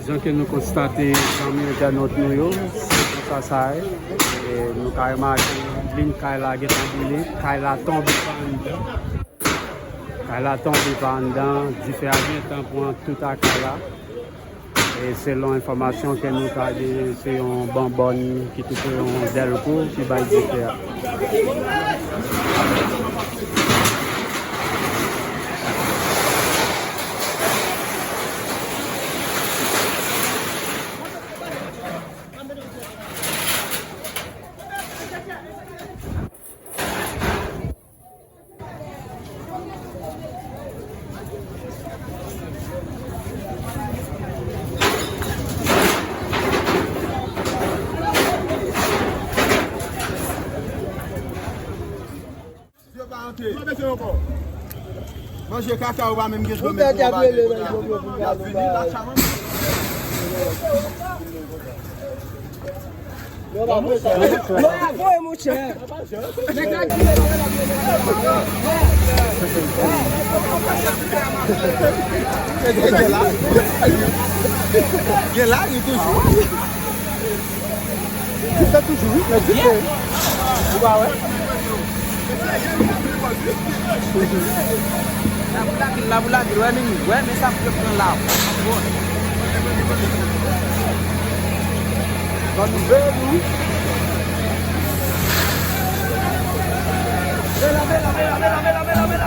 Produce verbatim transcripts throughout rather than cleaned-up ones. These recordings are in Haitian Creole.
Jan ke nou konstate, zanmi entènot nou yo, se konsa sa ye. E nou ka remake liy kay la gentan boule, kay la tonbe pa anndan. Kay la tonbe pa anndan, dife a gentan pran tout a kay la. E selon enfòmasyon ke nou ka genyen, se yon banbòn ki tou pre yon dèlko ki bay dife a. Manje kaka ou pa menm gen dlo, men pou yo pa gen kote a. Y ap vini la, chaman. Yo, avoye, monchè. Gen la, gen la, li toujou. Li fè toujou, wi, men di fè. Ou pa wè? Laboul la, laboul la, wè, men, wè, men sa pou yo pran la. Bon. Ban nouvèl, wi. Mete la, mete la, mete la, mete la, mete la, mete la.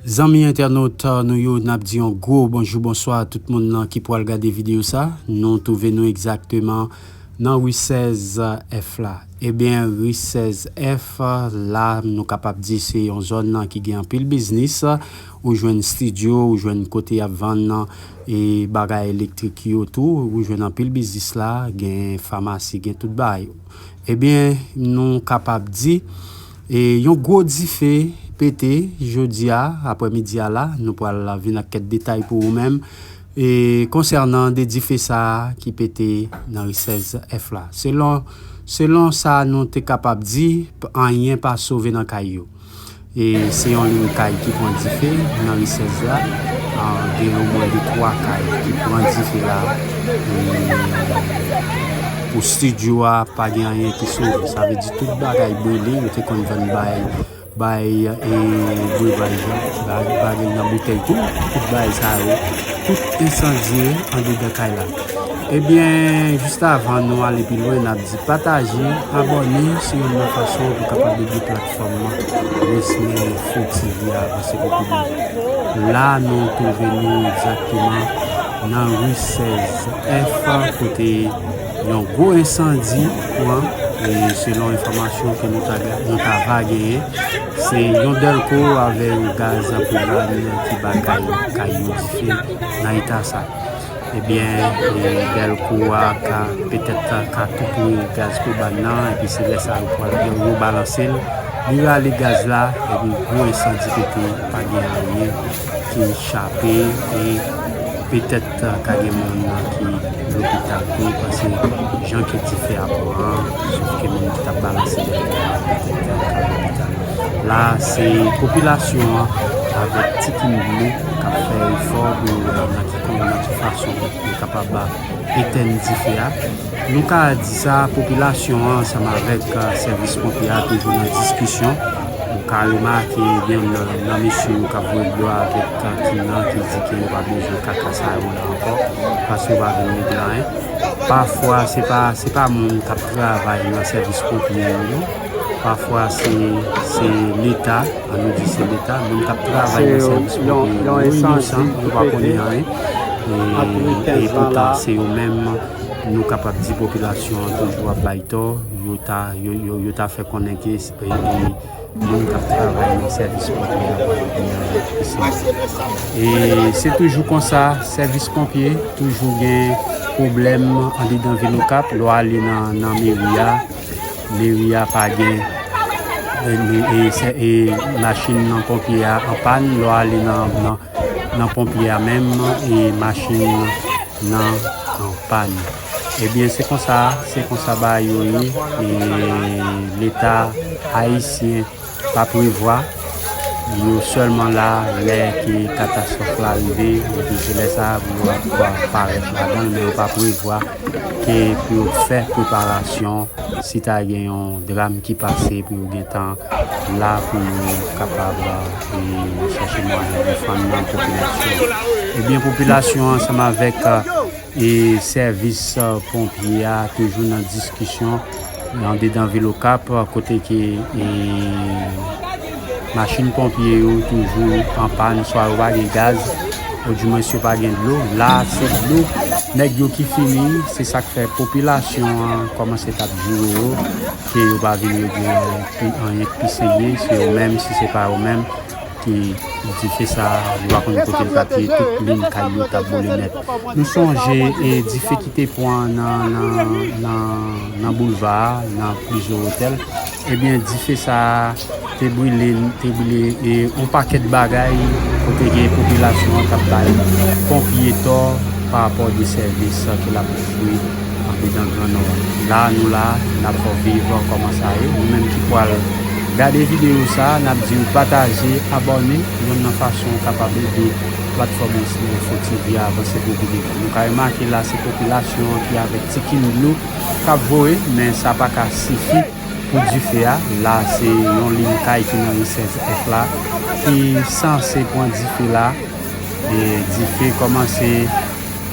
Zanmi entènot nou yo, n ap di yon gwo bonjou, bonswa a tout moun nan ki pral gade videyo sa. Nou twouve nou egzakteman nan ri sèz F la. Ebyen, ri sèz F la, nou kapab di se yon zòn nan ki gen anpil biznis. Ou jwenn estidyo, ou jwenn kote y ap vann, e, bagay elektrik yo tou. Ou jwenn anpil biznis la, gen famasi, gen tout bagay. Ebyen, nou kapab di, e, yon gwo dife pete jodi a, aprèmidi a la. Nou pral vin ak kèk detay pou ou menm, e, konsènan de dife sa a ki pete nan ri sèz F la. Selon, selon sa nou te kapab di, anyen pa sove nan kay yo. E se yon liy kay ki pran dife nan ri sèz la. A, gen omwen de twa kay ki pran dife la. E pou estidyo a, pa gen anyen ki sove. Sa vle di tout bagay brile, yo te konn vann bay, bay, e, brevaj la, bay, bagay nan boutèy tou, tout bagay sa yo, tout ensandye andedan kay la. Ebyen, jis avan nou ale pi lwen, n ap di pataje, abòne, se youn nan fason pou kapab ede platfòm nan Wisner Info T V a avanse pou pi lwen. La, nou twouve nou egzakteman nan ri sèz F, kote yon gwo ensandi pran, e selon enfòmasyon ke nou ta, nou ta va genyen, se yon dèlko avè yon gaz pwopàn ki ba kay, kay yo dife nan eta sa. Ebyen, e, dèlko a ka, petèt, ka toupe gaz pwopàn nan, epi se lè sa yo pral, yo, yo balanse l. Li rale gaz la, epi gwo ensandi pete, pa gen anyen ki chape, e petèt ka gen moun ki lopital tou, paske jan ke dife a pran an, sof ke moun ki t ap balanse dèlko a, petèt ka lopital. La, se popilasyon an avèk Ti King Bleu k ap fè efò pou yo wè nan ki kon, nan ki fason yo kapab etenn dife a. Nou ka di sa, popilasyon an ansanm avèk, a, sèvis ponpye a toujou nan diskisyon pou Ka remake gen youn nan, nan mesye yo k ap voye dlo avèk kantin nan ki di ke yo pa bezwen kaka sa yo la ankò, paske yo pa vin regle anyen. Pafwa, se pa, se pa moun k ap travay nan sèvis ponpye yo, non. Pafwa, se, se Leta, an nou di se Leta, moun k ap travay nan sèvis ponpye yo, yo inosan, yo pa konnen anyen. E, e poutan, se yo menm, nou kapab di popilasyon an toujou ap bay tò, yo ta, yo, yo, yo ta fè konnen ke se, e, moun k ap travay nan sèvis ponpye yo pa gen anyen. E se toujou konsa, sèvis ponpye toujou gen pwoblèm andedan vil Okap. Lè w ale nan, nan meri a, meri a pa gen, e, e, e, se, e, machin nan ponpye a anpàn. Lè w ale nan, nan, nan ponpye a menm, e, machin nan anpàn. Ebyen, se konsa, se konsa bagay yo ye. E Leta ayisyen pa prevwa, yo sèlman la lè ke katastwòf la rive, epi se lè sa a pou yo ap parèt ladan l, men yo pa prevwa ke pou yo fè preparasyon si ta gen yon dram ki pase, pou yo gentan la pou yo kapab, e, chèche mwayen defann nan popilasyon. Ebyen, popilasyon ansanm avèk, e, sèvis, e, ponpye a toujou nan diskisyon andedan vil Okap, kote ke, e, machin ponpye yo toujou anpàn, swa yo pa gen gaz, odimwens yo pa gen dlo. La, se dlo nèg yo ki fini, se sa k fè popilasyon an kòmanse t ap joure yo, ke yo pa vin regle anyen pi, anyen k pi serye, se yo menm, si se pa yo menm, ki dife sa a, yo pa konn kote l t ap ye, tout liy kay yo t ap boule nèt. Nou sonje, e, dife ki te pran nan, nan, nan, nan boulva a, nan plizyè otèl. Ebyen, dife sa a te brile, te brile, e, yon pakèt bagay kote ke popilasyon an t ap bay ponpye tò pa rapò de sèvis ke l ap ofri andedan Gran Nò a. La, nou la, n ap fè w viv kòman sa ye. Ou menm ki pral gade videyo sa a, n ap di w pataje, abòne, youn nan fason w kapab ede platfòm Info T V a avanse pou pi devan. Nou ka remake la, se popilasyon an ki avèk ti kin dlo k ap voye, men sa pa ka sifi pou dife a. La, se yon liy kay ki nan ri sèz F la, ki sanse pran dife la. E dife kòmanse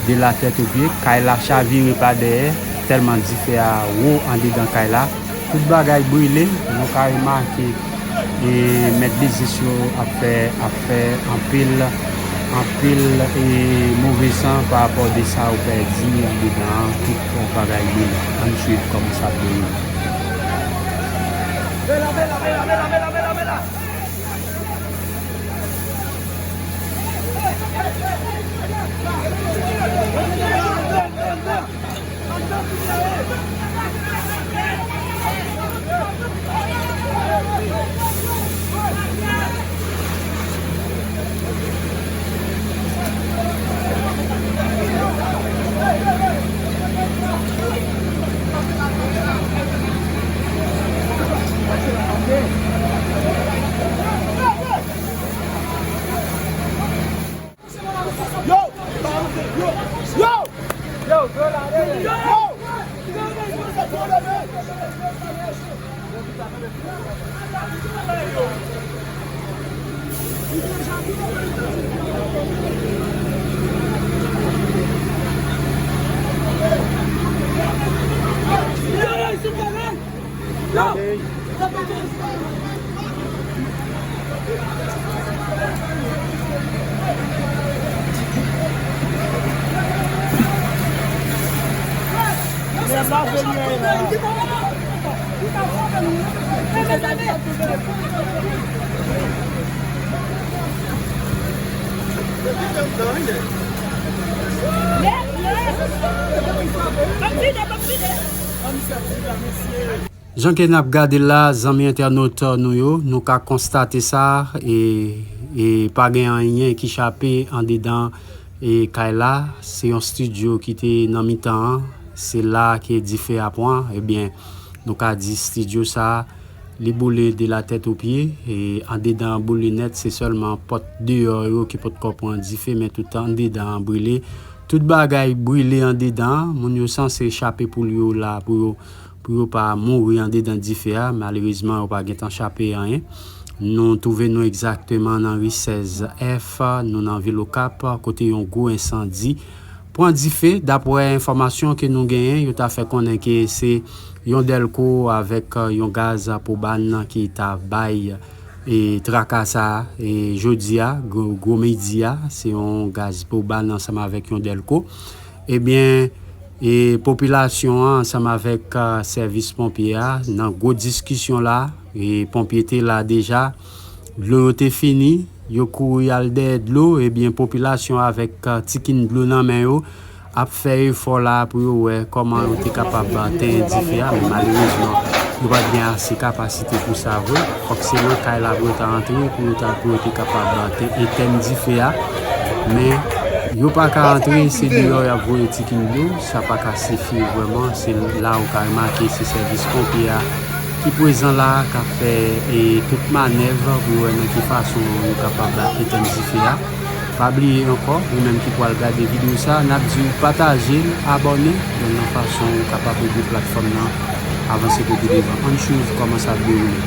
de la tèt o pye. Kay la chavire pa dèyè, tèlman dife a wo andedan kay la. Tout bagay brile, nou ka remake, e mèt biznis yo ap fè, ap fè anpil, anpil, e move san pa rapò de sa yo pèdi andedan an, tout bagay brile. Ann swiv kòman sa ap dewoule. Jan ke n ap gade la, zanmi entènot nou yo, nou ka konstate sa, e, e pa gen anyen ki chape andedan, e, kay la. Se yon estidyo ki te nan mitan an, se la ke dife a pran. Ebyen, nou ka di estidyo sa, li boule de la tèt o pye, e andedan an boule nèt, se sèlman pòt deyò yo ki potko pran dife, men tout andedan an brile. Tout bagay brile andedan an, moun yo sanse chape poul yo la pou yo, pou yo pa mouri andedan dife a. Malerezman, yo pa gentan chape anyen. Nou twouve nou egzakteman nan ri sèz F, nou nan vil Okap, kote yon gwo ensandi pran dife. Daprè enfòmasyon ke nou genyen, yo ta fè konnen ke se yon dèlko avèk, e, yon gaz pwopàn ki ta bay, e, traka sa a. E jodi a, gwo, gwo midi a, se yon gaz pwopàn ansanm avèk yon dèlko. Ebyen, e popilasyon an ansanm avèk, e, sèvis ponpye a nan gwo diskisyon la. E ponpye te la deja, dlo yo te fini, yo kouri al dèyè dlo. Ebyen, popilasyon avèk, e, tikin dlo nan men yo ap fè efò la pou yo wè kòman yo te kapab, e, tenyen dife a, men malerezman, yo pa t gen ase kapasite pou sa vre. Fòk se nan kay la pou yo ta antre, pou yo ta, pou yo te kapab, e, te-, etenn dife a. Men, yo pa ka antre, se deyò y ap voye tikin dlo, sa pa ka sifi vrèman. Se la ou ka remake se sèvis ponpye a ki prezan la a, k ap fè, e, tout manèv pou yo wè nan ki fason yo kapab etenn dife a. Pa bliye ankò, ou menm ki pral gade videyo sa a, n ap di w pataje l, abòne, yon nan fason ou kapab ede platfòm nan avanse pou pi devan. Ann swiv kòman sa ap dewoule.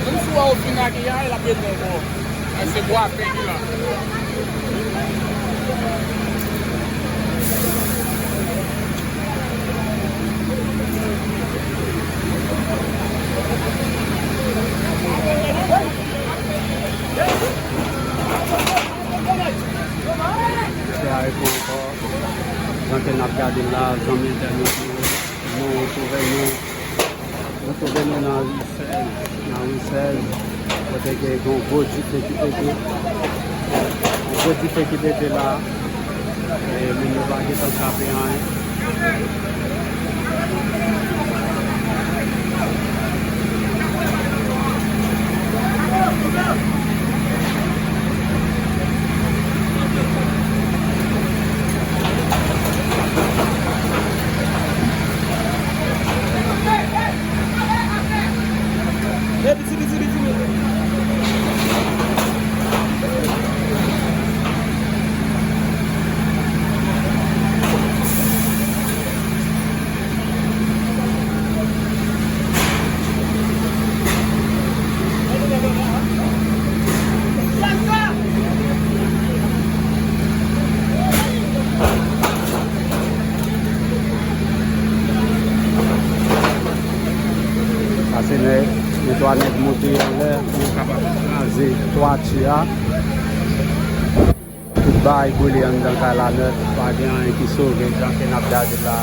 Menm si w wè w fin lage a, l ap vin ankò. Ay, se bwa pen ki la. Se a epo ankò. Jan ke n ap gade l la, zanmi entènot yo, nou twouve nou, nou twouve nou nan ri sèz, nan ri sèz, kote ke gen yon gwo dife ki pete, yon gwo dife ki pete la, e moun yo pa gentan chape anyen. Sa se nèg, de twa nèg monte anlè pou yo kapab kraze twati a. Tout bagay brile anndan kay la nèt, pa gen anyen ki sove, jan ke n ap gade la.